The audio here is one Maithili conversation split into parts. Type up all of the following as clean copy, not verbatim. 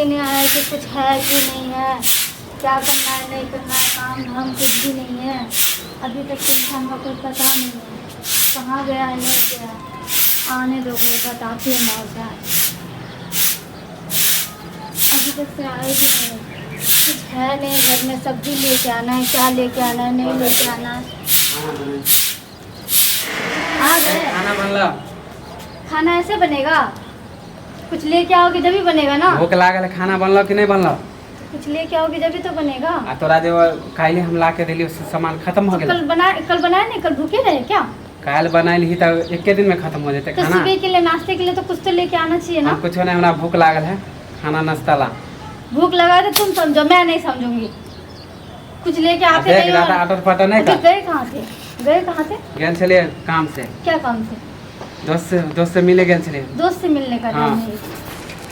नहीं आया कि कुछ है कि नहीं है, क्या करना है नहीं करना है, काम धाम कुछ भी नहीं है। अभी तक तो इंसान का कोई पता नहीं है कहाँ गया है नहीं गया है। आने दो, कोई बताती है मौका। अभी तक से आए भी नहीं, कुछ है नहीं घर में, सब्जी लेके आना है, क्या लेके आना है नहीं लेके आना है। आ गए। खाना बनला? खाना ऐसे बनेगा? कुछ लेके आओगे जब ही बनेगा ना। भूख लागल है, खाना बनलो कि नहीं बनलो? कुछ लेके आओगे जब ही तो बनेगा। आ तोरा जे काल्हि हम ला के देलियो से सामान खत्म हो गेल। कल बना, कल बनाए नहीं? कल भूखे रहे क्या? काल्हि बनाइल ही तऽ एके दिन में खत्म हो जेतै तो खाना। सुबह के लिए नाश्ते के लिए तो कुछ तो लेके आना चाहिए ना। हम कुछो नहीं, हमरा भूख लागल है, खाना नाश्ता ला। भूख लगा तो तुम समझो, मैं नहीं समझूंगी। कुछ लेके आते देख नहीं हो। ज्यादा आटर पाटर नहीं अभी कर। गए कहाँ थे? गए कहाँ थे? गेल छलियै काम से। क्या काम से? दोस्त से मिले गेल छलियै। दोस्त से मिलने का हाँ। टाइम है?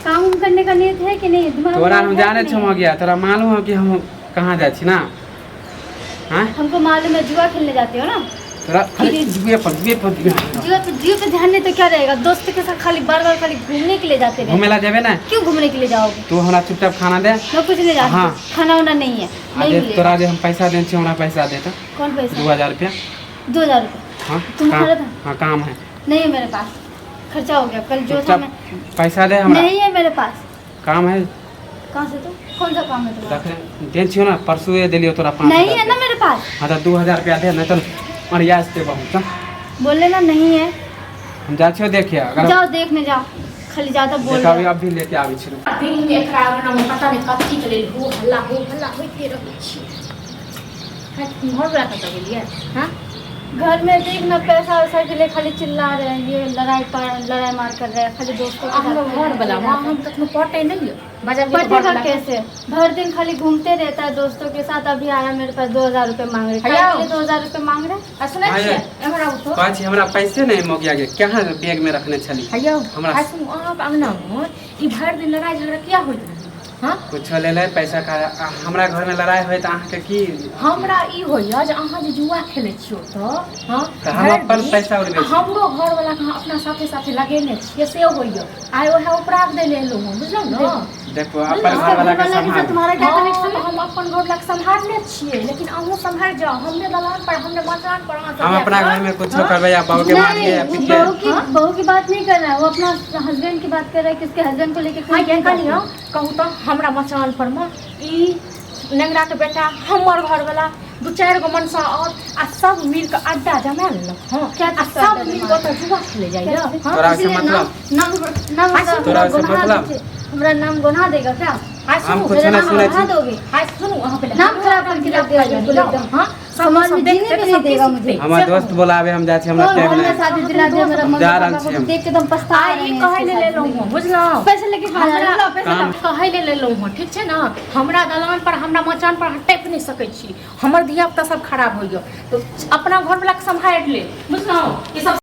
काम उम करने का नियत है कि नहीं? दिमाग तोरा में हम है जाने कि छौ नहीं? गया तोरा मालूम हो कि हम कहाँ जाइ छी ना? हाँ हमको मालूम है, जुआ खेलने जाते हो ना। तोरा खाली जुए पर जुए पर ध्यान। जुआ पे ध्यान नहीं तो क्या रहेगा? दोस्त के साथ खाली बार बार खाली घूमने के लिए जाते रहे। घूमे ला जेबे ना? क्यों घूमने के लिए जाओगे? तू हमरा चुपचाप खाना दे। मैं कुछ नहीं जाती। हाँ। खाना वाना नहीं है, आ नहीं जे मिलेगा। तोरा जे हम पैसा देने छी, हमरा पैसा दे तो। कौन पैसा? 2000 रुपया। 2000 रुपये? हाँ। तुम्हारा काम था? हाँ, काम है। नहीं है मेरे पास, खर्चा हो गया कल जो था। चुपचाप मैं पैसा दे हमरा। नहीं है मेरे पास। काम है। कहाँ से तू? कौन सा काम है तुम्हारा? तखन देने छियौ ना, परसुए देलियौ तोरा 5000। नहीं है ना मेरे पास। हाँ तऽ 2000 रुपया दे, नहीं तो अरिया से बहुत। बोले ना नहीं है। हम जाइ छियौ देखे अगर। जाओ देखने जाओ, खाली ज्यादा बोल देखा रहे हो। अभी लेके आबै छी। दिन में एकरा अंगना में पता नहीं कथी के लेल हो हल्ला होइते रहै छै। घर वाला कतऽ गेलियै? हाँ। घर में देखना, पैसा वैसा के लिए खाली चिल्ला रहे हैं, ये लड़ाई पर लड़ाई मार कर रहे हैं खाली दोस्तों के हमरो साथ। घर वाला माँ हम कखनो पटै नहीं यौ बाजार गेल तऽ पटेगा घरवला के- कैसे? भर दिन खाली घूमते रहता है दोस्तों के साथ। अभी आया मेरे पास, 2000 रुपये मांग रहे। हैया। के लिए 2000 रुपये मांग रहे? आ सुनै हाँ, छियै? ये। एम्हर आबू तऽ। कहै छी हमरा पैसे नहि मोगिया के, कहाँ बैग में रखने छली? हैयौ। हमरा- आ सुनू, अहाँके अंगनामे ई भरि दिन लड़ाइ झगड़ा किया होइत रहै? हाँ? कुछो ले ले पैसा का। आ, हमरा घर में लड़ाई होय तऽ अहाँके की? हमरा ई होइया जे अहाँ जे जुआ खेलै छियै ओतऽ, हाँ, तऽ हम भरि अपन दिन, पैसा उड़बै आ छी। हमरो घरवला के अहाँ अपना साथे साथे लगेने छियै से होइया। आइ ओएह उपराग दै लए एलहुँ हँ, बुझलहुँ ने? देखो अपन उसका घर वाला घर के वाला के साथ सम्हाल। तुम्हारा क्या हाँ, कनेक्शन तऽ है? हम अपन घरवला के सम्हारने छियै, लेकिन अहूँ सम्हारि जाउ। हमरे दलान पर, हमरे मचान पर अहाँ सब हम अपना जाकऽ, घर में कुछो हाँ? करबै या बहू के मारिए या नहीं, वो पीटिए। बहू की हाँ? बहू की बात नहीं कर रहा है वो, अपना हस्बैंड की बात कर रहा है कि उसके हस्बैंड को लेके हाँ, कोई ये नहीं कनिया कहू तऽ हमरा मचान पर मे ई नेंगरा के बेटा, हमर घरवला, दू चारि गो मनसा और आ सब मिल के अड्डा जमा लेलक। हाँ। क्या आ चीज का सब अड्डा मिल जमा? के ओतऽ जुआ खेले जाइया। हाँ। तोरा से इसलिए मतलब? नाम नाम नाम हाँ, तोरा से गोना मतलब? दे- हमरा नाम गोना देगा क्या? हाँ, हम सुनू कुछ मेरा नहीं नाम सुनै गोना छी। दोगे? हाँ, सुनू अहाँ पहिले। नाम खराब करके रख दिया बिल्कुल एकदम। हाँ, समाज में जीने भी नहीं देगा मुझे। हमर दोस्त बोलावे, हम जाइ छी, हमरा कौन टाइम घर में नहि। शादी दिला दिया मेरा हम मम्मी जा रहल पापा छी को हम। देख के तो हम पछता आइ रहे ई हैं कहै इसके ले साथ लेलहुँ में। हँ, बुझलहुँ? पैसे लेके कहाँ जा रहे हो? लाओ पैसा काम- लाओ। कहै ले लेलहुँ हँ, ठीक छै ने? हमरा दलान पर, हमरा मचान पर अहाँ टपि नहि सकै छी। हमर धिया पुता सब खराब होइया तऽ अपना घरवला के सम्हारि ले, बुझलहुँ? ई सब